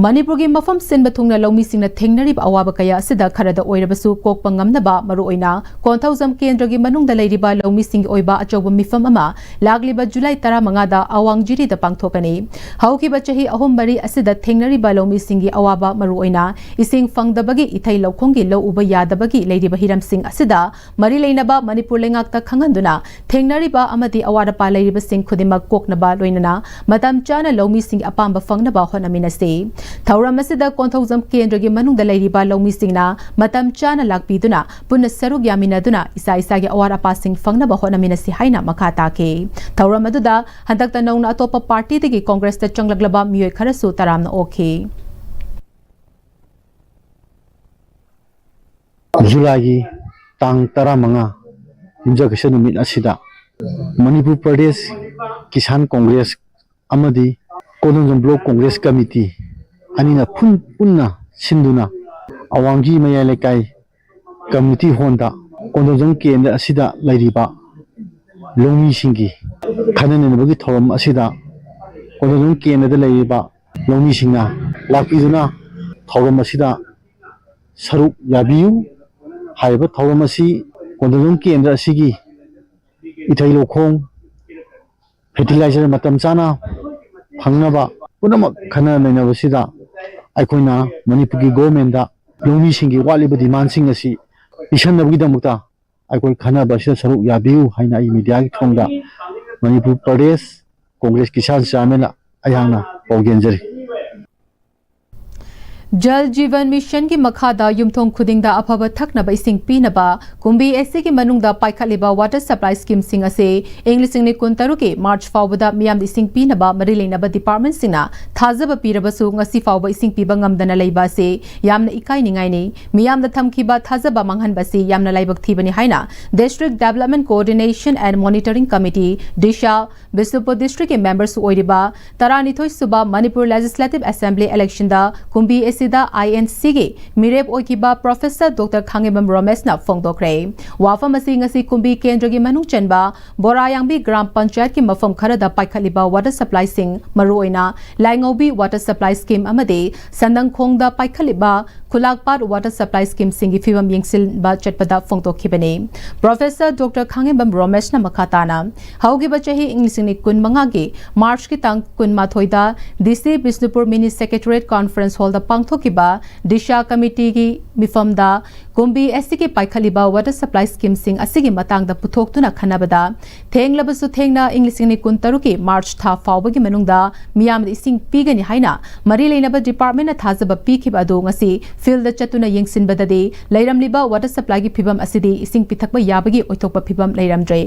ꯃꯅꯤꯄꯨꯔꯒꯤ ꯃꯐꯝ ꯁꯤꯟꯕ ꯊꯨꯡꯅ ꯂꯧꯃꯤꯁꯤꯡꯅ ꯊꯦꯡꯅꯔꯤꯕ ꯑꯋꯥꯕ ꯀꯌꯥ ꯑꯁꯤꯗ ꯈꯔꯗ ꯑꯣꯏꯔꯕꯁꯨ ꯀꯣꯛꯄ ꯉꯝꯅꯕ ꯃꯔꯨꯑꯣꯏꯅ ꯀꯣꯟꯊꯧꯖꯝ ꯀꯦꯟꯗ꯭ꯔꯒꯤ ꯃꯅꯨꯡꯗ ꯂꯩꯔꯤꯕ ꯂꯧꯃꯤꯁꯤꯡꯒꯤ ꯑꯣꯏꯕ ꯑꯆꯧꯕ ꯃꯤꯐꯝ ꯑꯃ ꯂꯥꯛꯂꯤꯕ ꯖꯨꯂꯥꯏ ꯇꯔꯥꯃꯉꯥꯗ ꯑꯋꯥꯡ ꯖꯤꯔꯤꯗ ꯄꯥꯡꯊꯣꯛꯀꯅꯤ꯫ ꯍꯧꯈꯤꯕ ꯆꯍꯤ ꯑꯍꯨꯝ ꯃꯔꯤ ꯑꯁꯤꯗ ꯊꯦꯡꯅꯔꯤꯕ ꯂꯧꯃꯤꯁꯤꯡꯒꯤ ꯑꯋꯥꯕ, ꯃꯔꯨꯑꯣꯏꯅ ꯏꯁꯤꯡ ꯐꯪꯗꯕꯒꯤ, ꯏꯊꯩ ꯂꯧꯈꯣꯡꯒꯤ ꯂꯧ ꯎꯕ ꯌꯥꯗꯕꯒꯤ ꯂꯩꯔꯤꯕ ꯍꯤꯔꯝꯁꯤꯡ ꯑꯁꯤꯗ ꯃꯔꯤ ꯂꯩꯅꯕ ꯃꯅꯤꯄꯨꯔ ꯂꯩꯉꯥꯛꯇ ꯈꯪꯍꯟꯗꯨꯅ ꯊꯦꯡꯅꯔꯤꯕ ꯑꯃꯗꯤ ꯑꯋꯥꯠ ꯑꯄꯥ ꯂꯩꯔꯤꯕꯁꯤꯡ ꯈꯨꯗꯤꯡꯃꯛ ꯀꯣꯛꯅꯕ ꯂꯣꯏꯅꯅ ꯃꯇꯝ ꯆꯥꯅ ꯂꯧꯃꯤꯁꯤꯡꯒꯤ ꯑꯄꯥꯝꯕ ꯐꯪꯅꯕ ꯍꯣꯠꯅꯃꯤꯟꯅꯁꯤ꯫ ꯊꯧꯔꯝ ꯑꯁꯤꯗ ꯀꯣꯟꯊꯧꯖꯝ ꯀꯦꯟꯗ꯭ꯔꯒꯤ ꯃꯅꯨꯡꯗ ꯂꯩꯔꯤꯕ ꯂꯧꯃꯤꯁꯤꯡꯅ ꯃꯇꯝ ꯆꯥꯅ ꯂꯥꯛꯄꯤꯗꯨꯅ ꯄꯨꯟꯅ ꯁꯔꯨꯛ ꯌꯥꯃꯤꯟꯅꯗꯨꯅ ꯏꯁꯥ ꯏꯁꯥꯒꯤ ꯑꯋꯥꯠ ꯑꯄꯥꯁꯤꯡ ꯐꯪꯅꯕ ꯍꯣꯠꯅꯃꯤꯟꯅꯁꯤ ꯍꯥꯏꯅ ꯃꯈꯥ ꯇꯥꯈꯤ꯫ ꯊꯧꯔꯝ ꯑꯗꯨꯗ ꯍꯟꯗꯛꯇ ꯅꯧꯅ ꯑꯇꯣꯞꯄ ꯄꯥꯔꯇꯤꯗꯒꯤ ꯀꯣꯡꯒ꯭ꯔꯦꯁꯇ ꯆꯪꯂꯛꯂꯕ ꯃꯤꯑꯣꯏ ꯈꯔꯁꯨ ꯇꯔꯥꯝꯅ ꯑꯣꯛꯈꯤ꯫ ꯖꯨꯂꯥꯏꯒꯤ ꯇꯥꯡ ꯇꯔꯥꯃꯉꯥ, ꯌꯨꯝꯖꯀꯩꯁ ꯅꯨꯃꯤꯠ ꯑꯁꯤꯗ ꯃꯅꯤꯄꯨꯔ ꯄ꯭ꯔꯗꯦꯁ ꯀꯤꯁꯥꯟ ꯀꯣꯡꯒ꯭ꯔꯦꯁ ꯑꯃꯗꯤ ꯀꯣꯟꯊꯧꯖꯝ ꯕ꯭ꯂꯣꯛ ꯀꯣꯡꯒ꯭ꯔꯦꯁ ꯀꯃꯤꯇꯤ ꯑꯅꯤꯅ ꯄꯨꯟ-, ꯄꯨꯟꯅ ꯁꯤꯟꯗꯨꯅ ꯑꯋꯥꯡꯖꯤ ꯃꯌꯥꯏ ꯂꯩꯀꯥꯏ ꯀꯝꯃ꯭ꯌꯨꯅꯤꯇꯤ ꯍꯣꯜꯗ ꯀꯣꯟꯊꯧꯖꯝ ꯀꯦꯟꯗ꯭ꯔ ꯑꯁꯤꯗ ꯂꯩꯔꯤꯕ ꯂꯧꯃꯤꯁꯤꯡꯒꯤ ꯈꯟꯅ ꯅꯩꯅꯕꯒꯤ ꯊꯧꯔꯝ ꯑꯁꯤꯗ ꯀꯣꯟꯊꯧꯖꯝ ꯀꯦꯟꯗ꯭ꯔꯗ ꯂꯩꯔꯤꯕ ꯂꯧꯃꯤꯁꯤꯡꯅ ꯂꯥꯛꯄꯤꯗꯨꯅ ꯊꯧꯔꯝ ꯑꯁꯤꯗ ꯁꯔꯨꯛ ꯌꯥꯕꯤꯌꯨ꯫ ꯍꯥꯏꯔꯤꯕ ꯊꯧꯔꯝ ꯑꯁꯤ ꯀꯣꯟꯊꯧꯖꯝ ꯀꯦꯟꯗ꯭ꯔ ꯑꯁꯤꯒꯤ ꯏꯊꯩ ꯂꯧꯈꯣꯡ, ꯐꯔꯇꯤꯂꯥꯏꯖꯔ ꯃꯇꯝ ꯆꯥꯅ ꯐꯪꯅꯕ ꯄꯨꯝꯅꯃꯛ ꯈꯟꯅ ꯅꯩꯅꯕꯁꯤꯗ ꯑꯩꯈꯣꯏꯅ ꯃꯅꯤꯄꯨꯔꯒꯤ ꯒꯣꯔꯃꯦꯟꯗ ꯂꯧꯃꯤꯁꯤꯡꯒꯤ ꯋꯥꯠꯂꯤꯕ ꯗꯤꯃꯥꯟꯁꯤꯡ ꯑꯁꯤ ꯄꯤꯁꯟꯅꯕꯒꯤꯗꯃꯛꯇ ꯑꯩꯈꯣꯏ ꯈꯟꯅꯕ ꯑꯁꯤꯗ ꯁꯔꯨꯛ ꯌꯥꯕꯤꯌꯨ ꯍꯥꯏꯅ ꯑꯩ ꯃꯤꯗꯤꯌꯥꯒꯤ ꯊꯣꯡꯗ ꯃꯅꯤꯄꯨꯔ ꯄ꯭ꯔꯗꯦꯁ ꯀꯣꯡꯒ꯭ꯔꯦꯁ ꯀꯤꯁꯥꯟ ꯆꯤꯌꯥꯔꯃꯦꯟꯅ ꯑꯩꯍꯥꯛꯅ ꯄꯥꯎꯖꯦꯟꯖꯔꯤ꯫ ꯖꯜ ꯖꯤꯕꯟ ꯃꯤꯁꯟꯒꯤ ꯃꯈꯥꯗ ꯌꯨꯝꯊꯣꯡ ꯈꯨꯗꯤꯡꯗ ꯑꯐꯕ ꯊꯛꯅꯕ ꯏꯁꯤꯡ ꯄꯤꯅꯕ ꯀꯨꯝꯕꯤ ꯑꯁꯤꯒꯤ ꯃꯅꯨꯡꯗ ꯄꯥꯏꯈꯠꯂꯤꯕ ꯋꯥꯇꯔ ꯁꯄ꯭ꯂꯥꯏ ꯁ꯭ꯀꯤꯝꯁꯤꯡ ꯑꯁꯤ ꯏꯪ ꯂꯤꯁꯤꯡ ꯑꯅꯤ ꯀꯨꯟꯇꯔꯨꯛꯀꯤ ꯃꯥꯔꯆ ꯐꯥꯎꯕꯗ ꯃꯤꯌꯥꯝꯗ ꯏꯁꯤꯡ ꯄꯤꯅꯕ ꯃꯔꯤ ꯂꯩꯅꯕ ꯗꯤꯄꯥꯔꯠꯃꯦꯟꯁꯤꯡꯅ ꯊꯥꯖꯕ ꯄꯤꯔꯕꯁꯨ ꯉꯁꯤ ꯐꯥꯎꯕ ꯏꯁꯤꯡ ꯄꯤꯕ ꯉꯝꯗꯅ ꯂꯩꯕ ꯑꯁꯤ ꯌꯥꯝꯅ ꯏꯀꯥꯏꯅꯤꯡꯉꯥꯏꯅꯤ꯫ ꯃꯤꯌꯥꯝꯗ ꯊꯝꯈꯤꯕ ꯊꯥꯖꯕ ꯃꯥꯡꯍꯟꯕ ꯑꯁꯤ ꯌꯥꯝꯅ ꯂꯥꯏꯕꯛ ꯊꯤꯕꯅꯤ ꯍꯥꯏꯅ District Development Coordination and Monitoring Committee, DISHA, Bishnupur ꯗꯤꯁꯇ꯭ꯔꯤꯛꯀꯤ ꯃꯦꯝꯕꯔꯁꯨ ꯑꯣꯏꯔꯤꯕ ꯇꯔꯥꯅꯤꯊꯣꯏ ꯁꯨꯕ ꯃꯅꯤꯄꯨꯔ ꯂꯦꯖꯤꯁꯂꯦꯇꯤꯚ ꯑꯦꯁꯦꯝꯕ꯭ꯂꯤ ꯏꯂꯦꯛꯁꯟꯗ ꯀꯨꯝꯕꯤ ꯑꯁꯤꯗ ꯑꯥꯏ ꯑꯦꯟ ꯁꯤꯒꯤ ꯃꯤꯔꯦꯞ ꯑꯣꯏꯈꯤꯕ ꯄ꯭ꯔꯣꯐꯦꯁꯔ ꯗꯣꯛꯇꯔ ꯈꯥꯡꯉꯦꯝꯕꯝ ꯔꯣꯃꯦꯁꯅ ꯐꯣꯡꯗꯣꯛꯈ꯭ꯔꯦ꯫ ꯋꯥꯐꯝ ꯑꯁꯤ ꯉꯁꯤ ꯀꯨꯝꯕꯤ ꯀꯦꯟꯗ꯭ꯔꯒꯤ ꯃꯅꯨꯡ ꯆꯟꯕ ꯕꯣꯔꯥꯌꯥꯡꯕꯤ ꯒ꯭ꯔꯥꯝ ꯄꯟꯆꯥꯌꯠꯀꯤ ꯃꯐꯝ ꯈꯔꯗ ꯄꯥꯏꯈꯠꯂꯤꯕ ꯋꯥꯇꯔ ꯁꯄ꯭ꯂꯥꯏꯁꯤꯡ, ꯃꯔꯨꯑꯣꯏꯅ ꯂꯥꯏꯉꯧꯕꯤ ꯋꯥꯇꯔ ꯁꯄ꯭ꯂꯥꯏ ꯁ꯭ꯀꯤꯝ ꯑꯃꯗꯤ ꯁꯟꯗꯪꯈꯣꯡꯗ ꯄꯥꯏꯈꯠꯂꯤꯕ ꯈꯨꯂꯥꯛꯄꯥꯠ ꯋꯥꯇꯔ ꯁꯄ꯭ꯂꯥꯏ ꯁ꯭ꯀꯤꯝꯁꯤꯡꯒꯤ ꯐꯤꯕꯝ ꯌꯦꯡꯁꯤꯟꯕ ꯆꯠꯄꯗ ꯐꯣꯡꯗꯣꯛꯈꯤꯕꯅꯤ꯫ ꯄ꯭ꯔꯣꯐꯦꯁꯔ ꯗꯣꯛꯇꯔ ꯈꯥꯡꯉꯦꯝꯕꯝ ꯔꯣꯃꯦꯁꯅ ꯃꯈꯥ ꯇꯥꯅ, ꯍꯧꯈꯤꯕ ꯆꯍꯤ ꯏꯪ ꯂꯤꯁꯤꯡ ꯑꯅꯤ ꯀꯨꯟꯃꯉꯥꯒꯤ ꯃꯥꯔꯆꯀꯤ ꯇꯥꯡ ꯀꯨꯟꯃꯥꯊꯣꯏꯗ ꯗꯤ ꯁꯤ ꯕꯤꯁꯅꯨꯄꯨꯔ ꯃꯤꯅꯤ ꯁꯦꯀ꯭ꯔꯦꯇꯔꯤꯌꯦꯠ ꯀꯣꯟꯐꯔꯦꯟꯁ ꯍꯣꯜꯗ ꯄꯥꯡꯊꯣꯛꯈꯤꯕ ꯗꯤꯁꯥ ꯀꯃꯤꯇꯤꯒꯤ ꯃꯤꯐꯝꯗ ꯀꯨꯝꯕꯤ ꯑꯁꯤꯒꯤ ꯄꯥꯏꯈꯠꯂꯤꯕ ꯋꯥꯇꯔ ꯁꯄ꯭ꯂꯥꯏ ꯁ꯭ꯀꯤꯝꯁꯤꯡ ꯑꯁꯤꯒꯤ ꯃꯇꯥꯡꯗ ꯄꯨꯊꯣꯛꯇꯨꯅ ꯈꯟꯅꯕꯗ, ꯊꯦꯡꯂꯕꯁꯨ ꯊꯦꯡꯅ ꯏꯪ ꯂꯤꯁꯤꯡ ꯑꯅꯤ ꯀꯨꯟꯇꯔꯨꯛꯀꯤ ꯃꯥꯔꯆ ꯊꯥ ꯐꯥꯎꯕꯒꯤ ꯃꯅꯨꯡꯗ ꯃꯤꯌꯥꯝꯗ ꯏꯁꯤꯡ ꯄꯤꯒꯅꯤ ꯍꯥꯏꯅ ꯃꯔꯤ ꯂꯩꯅꯕ ꯗꯤꯄꯥꯔꯠꯃꯦꯟꯅ ꯊꯥꯖꯕ ꯄꯤꯈꯤꯕ ꯑꯗꯨ ꯉꯁꯤ ꯐꯤꯜꯗ ꯆꯠꯇꯨꯅ ꯌꯦꯡꯁꯤꯟꯕꯗꯗꯤ ꯂꯩꯔꯝꯂꯤꯕ ꯋꯥꯇꯔ ꯁꯄ꯭ꯂꯥꯏꯒꯤ ꯐꯤꯕꯝ ꯑꯁꯤꯗꯤ ꯏꯁꯤꯡ ꯄꯤꯊꯛꯄ ꯌꯥꯕꯒꯤ ꯑꯣꯏꯊꯣꯛꯄ ꯐꯤꯕꯝ ꯂꯩꯔꯝꯗ꯭ꯔꯦ꯫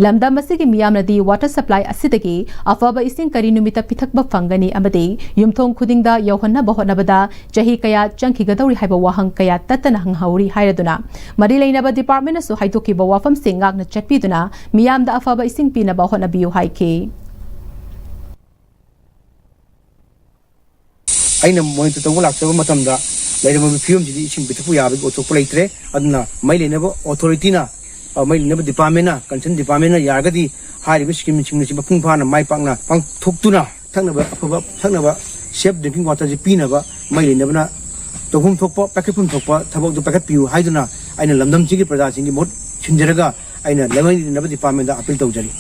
ꯂꯝꯗꯝ ꯑꯁꯤꯒꯤ ꯃꯤꯌꯥꯝꯅꯗꯤ ꯋꯥꯇꯔ ꯁꯄ꯭ꯂꯥꯏ ꯑꯁꯤꯗꯒꯤ ꯑꯐꯕ ꯏꯁꯤꯡ ꯀꯔꯤ ꯅꯨꯃꯤꯠꯇ ꯄꯤꯊꯛꯄ ꯐꯪꯒꯅꯤ ꯑꯃꯗꯤ ꯌꯨꯝꯊꯣꯡ ꯈꯨꯗꯤꯡꯗ ꯌꯧꯍꯟꯅꯕ ꯍꯣꯠꯅꯕꯗ ꯆꯍꯤ ꯀꯌꯥ ꯆꯪꯈꯤꯒꯗꯧꯔꯤ ꯍꯥꯏꯕ ꯋꯥꯍꯪ ꯀꯌꯥ ꯇꯠꯇꯅ ꯍꯪꯍꯧꯔꯤ ꯍꯥꯏꯔꯗꯨꯅ, ꯃꯔꯤ ꯂꯩꯅꯕ ꯗꯤꯄꯥꯔꯠꯃꯦꯟꯅꯁꯨ ꯍꯥꯏꯗꯣꯛꯈꯤꯕ ꯋꯥꯐꯝꯁꯤꯡ ꯉꯥꯛꯅ ꯆꯠꯄꯤꯗꯨꯅ ꯃꯤꯌꯥꯝꯗ ꯑꯐꯕ ꯏꯁꯤꯡ ꯄꯤꯅꯕ ꯍꯣꯠꯅꯕꯤꯌꯨ ꯍꯥꯏꯈꯤ꯫ ꯑꯩꯅ ꯃꯣꯅꯤꯇꯔ ꯇꯧꯕ ꯂꯥꯛꯆꯕ ꯃꯇꯝꯗ ꯂꯩꯔꯝꯃꯤꯕ ꯐꯤꯕꯝꯁꯤꯗꯤ ꯏꯁꯤꯡ ꯄꯤꯊꯛꯄ ꯌꯥꯕꯒꯤ ꯑꯣꯏꯊꯣꯛꯄ ꯂꯩꯇ꯭ꯔꯦ꯫ ꯑꯗꯨꯅ ꯃꯩ ꯂꯩꯅꯕ ꯑꯣꯊꯣꯔꯤꯇꯤꯅ, ꯑ, ꯃꯩ ꯂꯩꯅꯕ ꯗꯤꯄꯥꯔꯠꯃꯦꯟꯅ, ꯀꯟꯁꯔꯟ ꯗꯤꯄꯥꯔꯠꯃꯦꯟꯅ ꯌꯥꯔꯒꯗꯤ ꯍꯥꯏꯔꯤꯕ ꯁ꯭ꯀꯤꯝꯁꯤꯡ ꯑꯁꯤ ꯃꯄꯨꯡ ꯐꯥꯅ ꯃꯥꯏ ꯄꯥꯛꯅ ꯄꯥꯡꯊꯣꯛꯇꯨꯅ ꯊꯛꯅꯕ ꯑꯐꯕ ꯊꯛꯅꯕ ꯁꯦꯐ ꯗ꯭ꯔꯤꯡꯀꯤꯡ ꯋꯥꯇꯔꯁꯤ ꯄꯤꯅꯕ ꯃꯩ ꯂꯩꯅꯕꯅ ꯇꯧꯐꯝ ꯊꯣꯛꯄ, ꯄꯥꯏꯈꯠꯐꯝ ꯊꯣꯛꯄ ꯊꯕꯛꯇꯨ ꯄꯥꯏꯈꯠꯄꯤꯌꯨ ꯍꯥꯏꯗꯨꯅ ꯑꯩꯅ ꯂꯝꯗꯝꯁꯤꯒꯤ ꯄ꯭ꯔꯖꯥꯁꯤꯡꯒꯤ ꯃꯍꯨꯠ ꯁꯤꯟꯖꯔꯒ ꯑꯩꯅ ꯃꯩ ꯂꯩꯅꯕ ꯗꯤꯄꯥꯔꯠꯃꯦꯟꯗ ꯑꯄꯤꯜ ꯇꯧꯖꯔꯤ꯫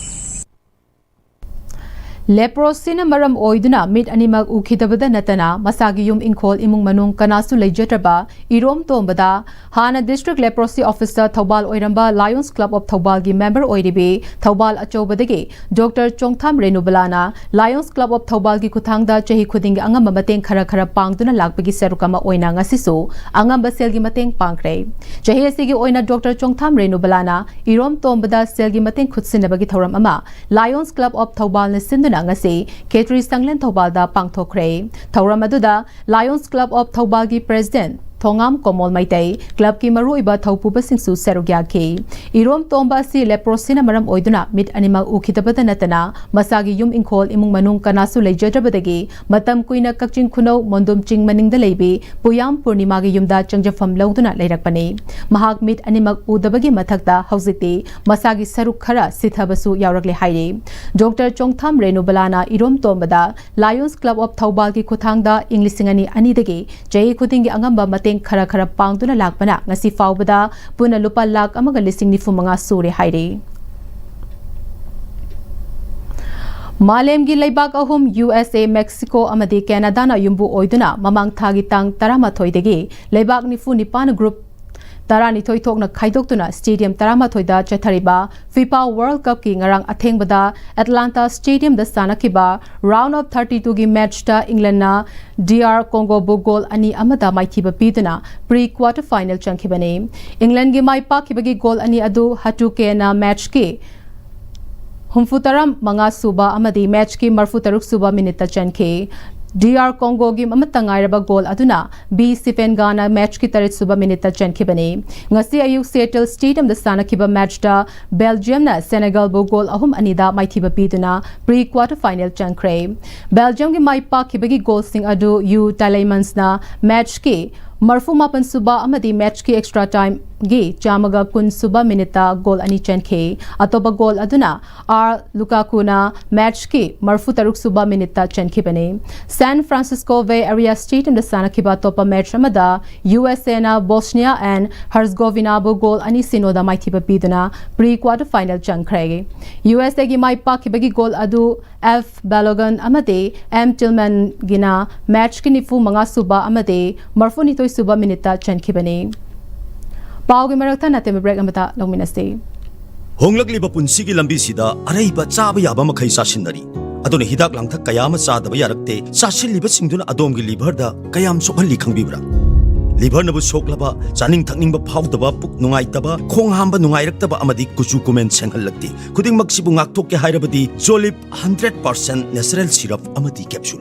ꯂꯦꯄ꯭ꯔꯣꯁꯤꯅ ꯃꯔꯝ ꯑꯣꯏꯗꯨꯅ ꯃꯤꯠ ꯑꯅꯤꯃꯛ ꯎꯈꯤꯗꯕꯗ ꯅꯠꯇꯅ ꯃꯁꯥꯒꯤ ꯌꯨꯝ ꯏꯪꯈꯣꯜ ꯏꯃꯨꯡ ꯃꯅꯨꯡ ꯀꯅꯥꯁꯨ ꯂꯩꯖꯗ꯭ꯔꯕ ꯏꯔꯣꯝ ꯇꯣꯝꯕꯗ ꯍꯥꯟꯅ ꯗꯤꯁꯇ꯭ꯔꯤꯛ ꯂꯦꯄ꯭ꯔꯣꯁꯤ ꯑꯣꯐꯤꯁꯇ ꯊꯧꯕꯥꯜ ꯑꯣꯏꯔꯝꯕ ꯂꯥꯌꯣꯟꯁ ꯀ꯭ꯂꯕ ꯑꯣꯐ ꯊꯧꯕꯥꯜꯒꯤ ꯃꯦꯝꯕꯔ ꯑꯣꯏꯔꯤꯕꯤ ꯊꯧꯕꯥꯜ ꯑꯆꯧꯕꯗꯒꯤ ꯗꯣꯛꯇꯔ ꯆꯣꯡꯊꯥꯝ ꯔꯦꯅꯨꯕꯂꯥꯅ ꯂꯥꯌꯣꯟꯁ ꯀ꯭ꯂꯕ ꯑꯣꯐ ꯊꯧꯕꯥꯜꯒꯤ ꯈꯨꯠꯊꯥꯡꯗ ꯆꯍꯤ ꯈꯨꯗꯤꯡꯒꯤ ꯑꯉꯝꯕ ꯃꯇꯦꯡ ꯈꯔ ꯈꯔ ꯄꯥꯡꯗꯨꯅ ꯂꯥꯛꯄꯒꯤ ꯁꯔꯨꯛ ꯑꯃ ꯑꯣꯏꯅ ꯉꯁꯤꯁꯨ ꯑꯉꯝꯕ ꯁꯦꯜꯒꯤ ꯃꯇꯦꯡ ꯄꯥꯡꯈ꯭ꯔꯦ꯫ ꯆꯍꯤ ꯑꯁꯤꯒꯤ ꯑꯣꯏꯅ ꯗꯣꯛꯇꯔ ꯆꯣꯡꯊꯥꯝ ꯔꯦꯅꯨꯕꯂꯥꯅ ꯏꯔꯣꯝ ꯇꯣꯝꯕꯗ ꯁꯦꯜꯒꯤ ꯃꯇꯦꯡ ꯈꯨꯠꯁꯤꯟꯅꯕꯒꯤ ꯊꯧꯔꯝ ꯑꯃ ꯂꯥꯌꯣꯟꯁ ꯀ꯭ꯂꯕ ꯑꯣꯐ ꯊꯧꯕꯥꯜꯅ ꯁꯤꯟꯗꯨꯅ ꯉꯁꯤ ꯈꯦꯇ꯭ꯔꯤ ꯁꯪꯂꯦꯟ ꯊꯧꯕꯥꯜꯗ ꯄꯥꯡꯊꯣꯛꯈ꯭ꯔꯦ꯫ ꯊꯧꯔꯝ ꯑꯗꯨꯗ ꯂꯥꯌꯣꯟꯁ ꯀ꯭ꯂꯕ ꯑꯣꯐ ꯊꯧꯕꯥꯜꯒꯤ ꯄ꯭ꯔꯦꯁꯤꯗꯦꯟꯠ ꯊꯣꯉꯥꯝ ꯀꯣꯃꯣꯜ ꯃꯩꯇꯩ, ꯀ꯭ꯂꯕꯀꯤ ꯃꯔꯨꯑꯣꯏꯕ ꯊꯧꯄꯨꯕꯁꯤꯡꯁꯨ ꯁꯔꯨꯛ ꯌꯥꯈꯤ꯫ ꯏꯔꯣꯝ ꯇꯣꯝꯕ ꯑꯁꯤ ꯂꯦꯄ꯭ꯔꯣꯁꯤꯅ ꯃꯔꯝ ꯑꯣꯏꯗꯨꯅ ꯃꯤꯠ ꯑꯅꯤꯃꯛ ꯎꯈꯤꯗꯕꯗ ꯅꯠꯇꯅ ꯃꯁꯥꯒꯤ ꯌꯨꯝ ꯏꯪꯈꯣꯜ ꯏꯃꯨꯡ ꯃꯅꯨꯡ ꯀꯅꯥꯁꯨ ꯂꯩꯖꯗ꯭ꯔꯕꯗꯒꯤ ꯃꯇꯝ ꯀꯨꯏꯅ ꯀꯛꯆꯤꯡ ꯈꯨꯅꯧ ꯃꯣꯟꯗꯨꯝ ꯆꯤꯡ ꯃꯅꯤꯡꯗ ꯂꯩꯕꯤ ꯄꯨꯌꯥꯝ ꯄꯨꯔꯅꯤꯃꯥꯒꯤ ꯌꯨꯝꯗ ꯆꯪꯖꯐꯝ ꯂꯧꯗꯨꯅ ꯂꯩꯔꯛꯄꯅꯤ꯫ ꯃꯍꯥꯛ ꯃꯤꯠ ꯑꯅꯤꯃꯛ ꯎꯗꯕꯒꯤ ꯃꯊꯛꯇ ꯍꯧꯖꯤꯛꯇꯤ ꯃꯁꯥꯒꯤ ꯁꯔꯨꯛ ꯈꯔ ꯁꯤꯊꯕꯁꯨ ꯌꯥꯎꯔꯛꯂꯦ ꯍꯥꯏꯔꯤ꯫ Doctor Chongtham ꯔꯦꯅꯨꯕꯂꯥꯅ Irom ꯇꯣꯝꯕꯗ ꯂꯥꯌꯣꯟꯁ club of ꯊꯧꯕꯥꯜꯒꯤ ꯈꯨꯠꯊꯥꯡꯗ ꯏꯪ ꯂꯤꯁꯤꯡ ꯑꯅꯤ ꯑꯅꯤꯗꯒꯤ ꯆꯍꯤ ꯈꯨꯗꯤꯡꯒꯤ ꯑꯉꯝꯕ ꯃꯇꯦꯡ ꯈꯔ ꯈꯔ ꯄꯥꯡꯗꯨꯅ ꯂꯥꯛꯄꯅ ꯉꯁꯤ ꯐꯥꯎꯕꯗ ꯄꯨꯟꯅ ꯂꯨꯄꯥ ꯂꯥꯈ ꯑꯃꯒ ꯂꯤꯁꯤꯡ ꯅꯤꯐꯨ ꯃꯉꯥ ꯁꯨꯔꯦ ꯍꯥꯏꯔꯤ꯫ ꯃꯥꯂꯦꯝꯒꯤ ꯂꯩꯕꯥꯛ ꯑꯍꯨꯝ, ꯌꯨ ꯑꯦꯁ ꯑꯦ, ꯃꯦꯛꯁꯤꯀꯣ ꯑꯃꯗꯤ ꯀꯦꯅꯥꯗꯥꯅ ꯌꯨꯝꯕꯨ ꯑꯣꯏꯗꯨꯅ ꯃꯃꯥꯡ ꯊꯥꯒꯤ ꯇꯥꯡ ꯇꯔꯥꯃꯥꯊꯣꯏꯗꯒꯤ ꯂꯩꯕꯥꯛ ꯅꯤꯐꯨ ꯅꯤꯄꯥꯟ ꯒ꯭ꯔꯨꯞ ꯇꯔꯥꯅꯤꯊꯣꯏ ꯊꯣꯛꯅ ꯈꯥꯏꯗꯣꯛꯇꯨꯅ ꯁ꯭ꯇꯦꯗꯤꯌꯝ ꯇꯔꯥꯃꯥꯊꯣꯏꯗ ꯆꯠꯊꯔꯤꯕ ꯐꯤꯐꯥ ꯋꯥꯔꯜꯗ ꯀꯞꯀꯤ ꯉꯔꯥꯡ ꯑꯊꯦꯡꯕꯗ ꯑꯦꯠꯂꯥꯟꯇꯥ ꯁ꯭ꯇꯦꯗꯤꯌꯝꯗ ꯁꯥꯟꯅꯈꯤꯕ ꯔꯥꯎꯟ ꯑꯣꯐ ꯊꯥꯔꯇꯤ ꯇꯨꯒꯤ ꯃꯦꯆꯇ ꯏꯪꯂꯦꯟꯅ ꯗꯤ ꯑꯥꯔ ꯀꯣꯡꯒꯣꯕꯨ ꯒꯣꯜ ꯑꯅꯤ ꯑꯃꯗ ꯃꯥꯏꯊꯤꯕ ꯄꯤꯗꯨꯅ ꯄ꯭ꯔꯤ ꯀ꯭ꯋꯥꯇꯔ ꯐꯥꯏꯅꯦꯜ ꯆꯪꯈꯤꯕꯅꯤ꯫ ꯏꯪꯂꯦꯟꯒꯤ ꯃꯥꯏ ꯄꯥꯛꯈꯤꯕꯒꯤ ꯒꯣꯜ ꯑꯅꯤ ꯑꯗꯨ ꯍꯇꯨꯀꯦꯅ ꯃꯦꯆꯀꯤ ꯍꯨꯝꯐꯨꯇꯔꯥ ꯃꯉꯥ ꯁꯨꯕ ꯑꯃꯗꯤ ꯃꯦꯆꯀꯤ ꯃꯔꯐꯨ ꯇꯔꯨꯛ ꯁꯨꯕ ꯃꯤꯅꯤꯠꯇ ꯆꯟꯈꯤ꯫ ꯗꯤ ꯑꯥꯔ ꯀꯣꯡꯒꯣꯒꯤ ꯑꯃꯠꯇ ꯉꯥꯏꯔꯕ ꯒꯣꯜ ꯑꯗꯨꯅ ꯕꯤ ꯁꯤꯐꯦꯟꯒꯥꯅ ꯃꯦꯆꯀꯤ ꯇꯔꯦꯠ ꯁꯨꯕ ꯃꯤꯅꯤꯠꯇ ꯆꯟꯈꯤꯕꯅꯤ꯫ ꯉꯁꯤ ꯑꯌꯨꯛ ꯁꯤꯌꯦꯇꯜ ꯁ꯭ꯇꯦꯗꯤꯌꯝꯗ ꯁꯥꯟꯅꯈꯤꯕ ꯃꯦꯆꯇ ꯕꯦꯜꯖꯤꯌꯝꯅ ꯁꯦꯅꯦꯒꯜꯕꯨ ꯒꯣꯜ ꯑꯍꯨꯝ ꯑꯅꯤꯗ ꯃꯥꯏꯊꯤꯕ ꯄꯤꯗꯨꯅ ꯄ꯭ꯔꯤ ꯀ꯭ꯋꯥꯇꯔ ꯐꯥꯏꯅꯦꯜ ꯆꯪꯈ꯭ꯔꯦ꯫ ꯕꯦꯜꯖꯤꯌꯝꯒꯤ ꯃꯥꯏ ꯄꯥꯛꯈꯤꯕꯒꯤ ꯒꯣꯜꯁꯤꯡ ꯑꯗꯨ ꯌꯨ ꯇꯥꯏꯂꯩꯃꯟꯁꯅ ꯃꯦꯆꯀꯤ ꯃꯔꯐꯨ ꯃꯥꯄꯟ ꯁꯨꯕ ꯑꯃꯗꯤ ꯃꯦꯆꯀꯤ ꯑꯦꯛꯁꯇ꯭ꯔꯥ ꯇꯥꯏꯝ ꯒꯤ ꯆꯥꯝꯃꯒ ꯀꯨꯟ ꯁꯨꯕ ꯃꯤꯅꯤꯠꯇ ꯒꯣꯜ ꯑꯅꯤ ꯆꯟꯈꯤ꯫ ꯑꯇꯣꯞꯄ ꯒꯣꯜ ꯑꯗꯨꯅ ꯑꯥꯔ ꯂꯨꯀꯥꯀꯨꯅ ꯃꯦꯆꯀꯤ ꯃꯔꯐꯨ ꯇꯔꯨꯛ ꯁꯨꯕ ꯃꯤꯅꯤꯠꯇ ꯆꯟꯈꯤꯕꯅꯤ꯫ ꯁꯥꯟ ꯐ꯭ꯔꯥꯟꯁꯤꯁꯀꯣ ꯕꯦ ꯑꯦꯔꯤꯌꯥ ꯁ꯭ꯇꯦꯗꯤꯌꯝꯗ ꯁꯥꯟꯅꯈꯤꯕ ꯑꯇꯣꯞꯄ ꯃꯦꯆ ꯑꯃꯗ ꯌꯨ ꯑꯦꯁ ꯑꯦꯅ ꯕꯣꯁꯅꯤꯌꯥ ꯑꯦꯟ ꯍꯔꯖꯒꯣꯚꯤꯅꯥꯕꯨ ꯒꯣꯜ ꯑꯅꯤ ꯁꯤꯅꯣꯗ ꯃꯥꯏꯊꯤꯕ ꯄꯤꯗꯨꯅ ꯄ꯭ꯔꯤ ꯀ꯭ꯋꯥꯇꯔ ꯐꯥꯏꯅꯦꯜ ꯆꯪꯈ꯭ꯔꯦ꯫ ꯌꯨ ꯑꯦꯁ ꯑꯦꯒꯤ ꯃꯥꯏ ꯄꯥꯛꯈꯤꯕꯒꯤ ꯒꯣꯜ ꯑꯗꯨ ꯑꯦꯐ ꯕꯦꯂꯣꯒꯟ ꯑꯃꯗꯤ ꯑꯦꯝ ꯇꯤꯜꯃꯟꯒꯤꯅ ꯃꯦꯆꯀꯤ ꯅꯤꯐꯨ ꯃꯉꯥ ꯁꯨꯕ ꯑꯃꯗꯤ ꯃꯔꯐꯨ ꯅꯤꯊꯣꯏ ꯁꯨꯕ ꯃꯤꯅꯤꯠꯇ ꯆꯟꯈꯤꯕꯅꯤ꯫ ꯄꯥꯎꯒꯤ ꯃꯔꯛ ꯊꯠꯅ ꯇꯦꯟꯕ ꯕ꯭ꯔꯦꯛ ꯑꯃꯇ ꯂꯧꯃꯤꯟꯅꯁꯤ꯫ ꯍꯣꯡꯂꯛꯂꯤꯕ ꯄꯨꯟꯁꯤꯒꯤ ꯂꯝꯕꯤꯁꯤꯗ ꯑꯔꯩꯕ ꯆꯥꯕ ꯌꯥꯕ ꯃꯈꯩ ꯆꯥꯁꯤꯟꯅꯔꯤ꯫ ꯑꯗꯨꯅ ꯍꯤꯗꯥꯛ ꯂꯥꯡꯊꯛ ꯀꯌꯥ ꯑꯃ ꯆꯥꯗꯕ ꯌꯥꯔꯛꯇꯦ꯫ ꯆꯥꯁꯤꯜꯂꯤꯕꯁꯤꯡꯗꯨꯅ ꯑꯗꯣꯝꯒꯤ ꯂꯤꯚꯔꯗ ꯀꯌꯥꯝ ꯁꯣꯛꯍꯜꯂꯤ ꯈꯪꯕꯤꯕ꯭ꯔꯥ? ꯂꯤꯚꯔꯅꯕꯨ ꯁꯣꯛꯂꯕ, ꯆꯥꯅꯤꯡ ꯊꯛꯅꯤꯡꯕ ꯐꯥꯎꯗꯕ, ꯄꯨꯛ ꯅꯨꯡꯉꯥꯏꯇꯕ, ꯈꯣꯡ ꯍꯥꯝꯕ ꯅꯨꯡꯉꯥꯏꯔꯛꯇꯕ ꯑꯃꯗꯤ ꯀꯨꯆꯨ ꯀꯨꯃꯦꯟ ꯁꯦꯡꯍꯜꯂꯛꯇꯦ꯫ ꯈꯨꯗꯤꯡꯃꯛꯁꯤꯕꯨ ꯉꯥꯛꯊꯣꯛꯀꯦ ꯍꯥꯏꯔꯕꯗꯤ ꯖꯣꯂꯤꯞ ꯍꯟꯗ꯭ꯔꯦꯠ ꯄꯥꯔꯁꯦꯟ ꯅꯦꯆꯔꯦꯜ ꯁꯤꯔꯞ ꯑꯃꯗꯤ capsule.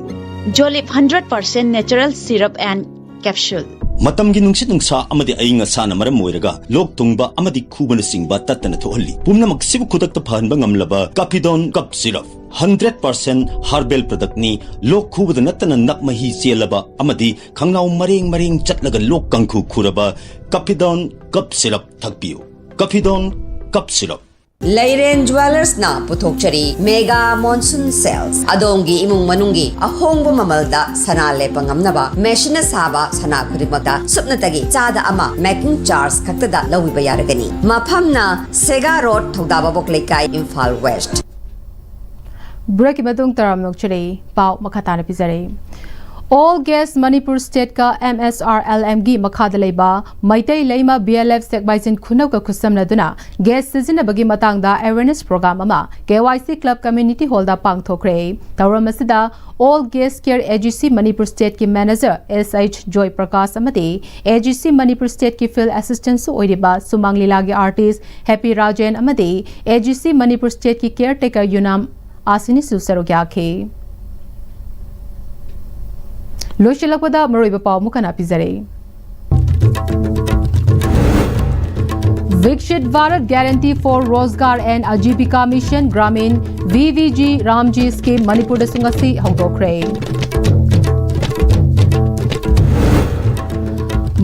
Jolip hundred percent natural syrup and capsule. ꯃꯇꯝꯒꯤ ꯅꯨꯡꯁꯤꯠ ꯅꯨꯡꯁꯥ ꯑꯃꯗꯤ ꯑꯏꯪ ꯑꯁꯥꯅ ꯃꯔꯝ ꯑꯣꯏꯔꯒ ꯂꯣꯛ ꯊꯨꯡꯕ ꯑꯃꯗꯤ ꯈꯨꯕꯅꯆꯤꯡꯕ ꯇꯠꯇꯅ ꯊꯣꯛꯍꯜꯂꯤ꯫ ꯄꯨꯝꯅꯃꯛꯁꯤꯕꯨ ꯈꯨꯗꯛꯇ ꯐꯍꯟꯕ ꯉꯝꯂꯕ ꯀꯥꯐꯤꯗꯣꯟ cough syrup. Hundred percent herbal ꯄ꯭ꯔꯗꯛꯅꯤ꯫ ꯂꯣꯛ ꯈꯨꯕꯗ ꯅꯠꯇꯅ ꯅꯞ ꯃꯍꯤ ꯆꯦꯜꯂꯕ ꯑꯃꯗꯤ ꯈꯪꯅꯥꯎ ꯃꯔꯦꯡ ꯃꯔꯦꯡ ꯆꯠꯂꯒ ꯂꯣꯛ ꯀꯥꯡꯈꯨ ꯈꯨꯔꯕ ꯀꯥꯐꯤꯗꯣꯟ ꯀꯞ ꯁꯤꯔꯞ ꯊꯛꯄꯤꯌꯨ꯫ ꯀꯥꯐꯤꯗꯣꯟ ꯀꯞ ꯁꯤꯔꯞ꯫ ꯂꯩꯔꯦꯟ ꯖ꯭ꯋꯦꯂꯔꯁꯅ ꯄꯨꯊꯣꯛꯆꯔꯤ ꯃꯦꯒꯥ ꯃꯣꯟꯁꯨꯟ ꯁꯦꯜꯁ꯫ ꯑꯗꯣꯝꯒꯤ ꯏꯃꯨꯡ ꯃꯅꯨꯡꯒꯤ ꯑꯍꯣꯡꯕ ꯃꯃꯜꯗ ꯁꯅꯥ ꯂꯦꯞꯄ ꯉꯝꯅꯕ ꯃꯦꯁꯤꯟꯅ ꯁꯥꯕ ꯁꯅꯥ ꯈꯨꯗꯤꯡꯃꯛꯇ ꯁꯨꯞꯅꯇꯒꯤ ꯆꯥꯗ ꯑꯃ ꯃꯦꯀꯤꯡ ꯆꯥꯔꯖ ꯈꯛꯇꯗ ꯂꯧꯕꯤꯕ ꯌꯥꯔꯒꯅꯤ꯫ ꯃꯐꯝꯅ ꯁꯦꯒꯥ ꯔꯣꯗ, ꯊꯧꯗꯥꯕꯕꯣꯛ ꯂꯩꯀꯥꯏ, ꯏꯝꯐꯥꯜ ꯋꯦꯁ꯭ꯠ꯫ ꯕ꯭ꯔꯦꯛꯀꯤ ꯃꯇꯨꯡ ꯇꯔꯥꯝꯅ ꯅꯣꯛꯆꯔꯤ꯫ ꯄꯥꯎ ꯃꯈꯥ ꯇꯥꯅ ꯄꯤꯖꯔꯤ꯫ All Gas Manipur State ꯀ M S R L M ꯒꯤ ꯃꯈꯥꯗ ꯂꯩꯕ ꯃꯩꯇꯩ ꯂꯩꯃ B L F ꯁꯦꯛꯃꯥꯏꯖꯤꯟ ꯈꯨꯅꯧꯒ ꯈꯨꯠꯁꯝꯅꯗꯨꯅ ꯒꯦꯁ ꯁꯤꯖꯤꯟꯅꯕꯒꯤ ꯃꯇꯥꯡꯗ awareness program ꯑꯃ K Y C Club Community Hall ꯗ ꯄꯥꯡꯊꯣꯛꯈ꯭ꯔꯦ꯫ ꯊꯧꯔꯝ ꯑꯁꯤꯗ All Gas Care A G C Manipur State ꯀꯤ manager S H ꯖꯣꯏ ꯄ꯭ꯔꯀꯥꯁ ꯑꯃꯗꯤ A G C Manipur State ꯀꯤ field assistant ꯁꯨ ꯑꯣꯏꯔꯤꯕ ꯁꯨꯃꯥꯡ ꯂꯤꯂꯥꯒꯤ artist Happy ꯔꯥꯖꯦꯟ ꯑꯃꯗꯤ A G C Manipur State ꯀꯤ caretaker ꯌꯨꯅꯥꯝ ꯑꯥꯁꯤꯅꯤꯁꯨ ꯁꯔꯨꯛ ꯌꯥꯈꯤ꯫ ꯂꯣꯏꯁꯤꯜꯂꯛꯄꯗ ꯃꯔꯨꯑꯣꯏꯕ ꯄꯥꯎ ꯑꯃꯨꯛ ꯍꯟꯅ ꯄꯤꯖꯔꯛꯏ꯫ Viksit Bharat Guarantee for Rozgar and Ajibika Mission Gramin, V V G RAM G scheme ꯃꯅꯤꯄꯨꯔꯗꯁꯨ ꯉꯁꯤ ꯍꯧꯗꯣꯛꯈ꯭ꯔꯦ꯫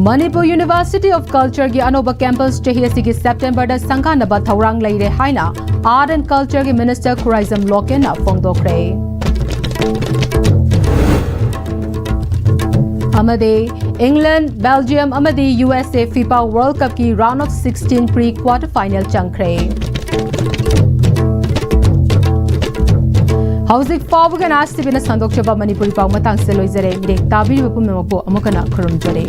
Manipur University of Culture ꯒꯤ ꯑꯅꯧꯕ campus ꯆꯍꯤ ꯑꯁꯤꯒꯤ September ꯗ ꯁꯪꯒꯥꯅꯕ ꯊꯧꯔꯥꯡ ꯂꯩꯔꯦ ꯍꯥꯏꯅ Art and Culture ꯒꯤ Minister ꯈꯨꯔꯥꯏꯖꯝ ꯂꯣꯀꯦꯟꯅ ꯐꯣꯡꯗꯣꯛꯈ꯭ꯔꯦ꯫ ꯑꯃꯗꯤ England, Belgium ꯑꯃꯗꯤ U S A FIFA World Cup ꯀꯤ round of sixteen pre quarter final ꯆꯪꯈ꯭ꯔꯦ꯫ ꯍꯧꯖꯤꯛ ꯐꯥꯎꯕꯒꯤ Naj T V ꯅ ꯁꯟꯗꯣꯛꯆꯕ ꯃꯅꯤꯄꯨꯔꯤ ꯄꯥꯎ ꯃꯇꯥꯡꯁꯤꯗ ꯂꯣꯏꯖꯔꯦ꯫ ꯃꯤꯔꯦꯞ ꯇꯥꯕꯤꯔꯤꯕ ꯄꯨꯝꯅꯃꯛꯄꯨ ꯑꯃꯨꯛ ꯍꯟꯅ ꯈꯨꯔꯨꯝꯖꯔꯤ꯫